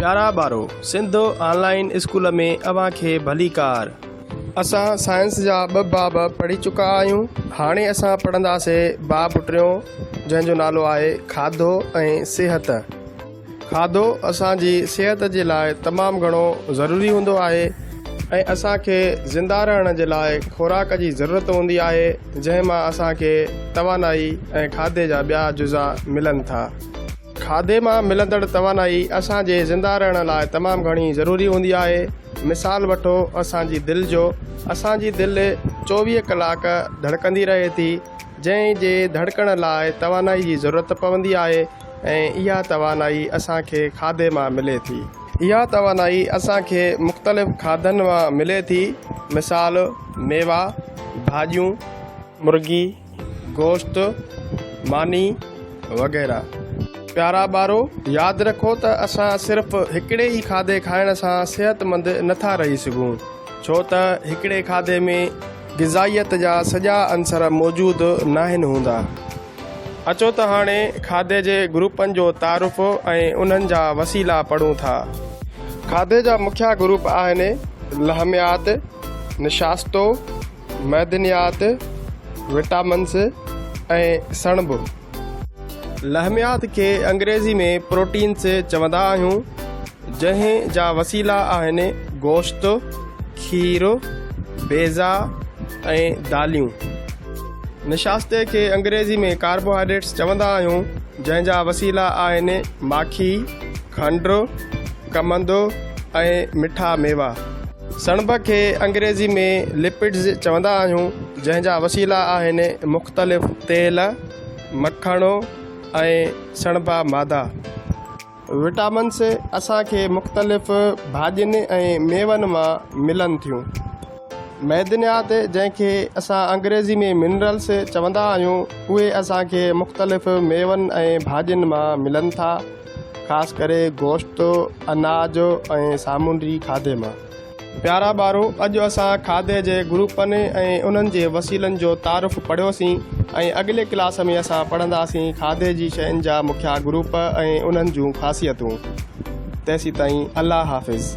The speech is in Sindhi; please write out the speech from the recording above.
پيارا ٻارو، سنڌ آن لائين اسڪول ۾ اوهان کي ڀليڪار. اسان سائنس جا ٻه باب پڙهي چڪا آهيون. هاڻي اسان پڙهنداسين باب ٽيون جنهن جو نالو آهي کاڌو ۽ صحت. کاڌو اسان جي صحت جي لاء تمام گهڻو ضروري هوندو آهي ۽ اسان کي زنده رهڻ جي لاء خوراڪ جي ضرورت هوندي آهي جنهن مان اسان کي توانائي ۽ کاڌي جا ٻيا جزا ملن ٿا. کاڌي مان ملندڙ توانائي اسان جي زنده رهڻ لاء تمام گهڻي ضروري هوندي آهي. مثال وٺو اسان جي دل جو، اسان جي دل 24 ڪلاڪ ڌڙڪندي رهي ٿي، جنهن جي ڌڙڪڻ لاء توانائي جي ضرورت پوندي آهي ۽ اها توانائي اسان کي کاڌي مان ملي ٿي. اها توانائي اسان کي مختلف کاڌن مان ملي ٿي، مثال ميوا، ڀاڄيون، مرغي، گوشت، ماني وغيره. پيارا ٻارو! ياد رکو ته اسان صرف هڪڙي ئي کاڌي کائڻ سان صحتمند نه ٿا رهي سگهون، ڇو ته هڪڙي کاڌي ۾ غذائيت جا سڄا عنصر موجود ناهن هوندا. اچو ته هاڻي کاڌي جي گروپن جو تعارف ۽ انهن جا وسيلا پڙهون ٿا. کاڌي جا مکيه گروپ آهن، لحميات، نشاستو، معدنيات، وٽامنز ۽ سڻڀ. لحميات کي انگريزي ۾ پروٽينز چوندا آهيون، جنهن جا وسيلا آهن گوشت، کير، بيضا ۽ داليون. نشاستي کي انگريزي ۾ ڪاربوهائيڊريٽس چوندا آهيون، جنهن جا وسيلا آهن ماکي، کنڊ، ڪمند ۽ مٺا ميوا. سڻڀ کي انگريزي ۾ Lipids چوندا آهيون، جنهن جا وسيلا آهن مختلف تيل، مکڻ ۽ سڻڀا مادا. وٽامنس اسان کي مختلف ڀاڄين ۽ ميون مان ملن ٿيون. معدنيات جنهن کي اسان انگريزي ۾ Minerals چوندا آهيون، اهي اسان کي مختلف ميون ۽ ڀاڄين مان ملن ٿا. خاص ڪري گوشت، اناج ۽ سامونڊي کاڌي مان. پيارا ٻارو، اڄ اسان کاڌي جي گروپن ۽ انهن جي وسيلن جو تعارف پڙهيوسين ۽ اڳلي ڪلاس ۾ اسان پڙهنداسين کاڌي جي شين جا مکيا گروپ ۽ انهن جون خاصيتون. تيسيتائين الله حافظ.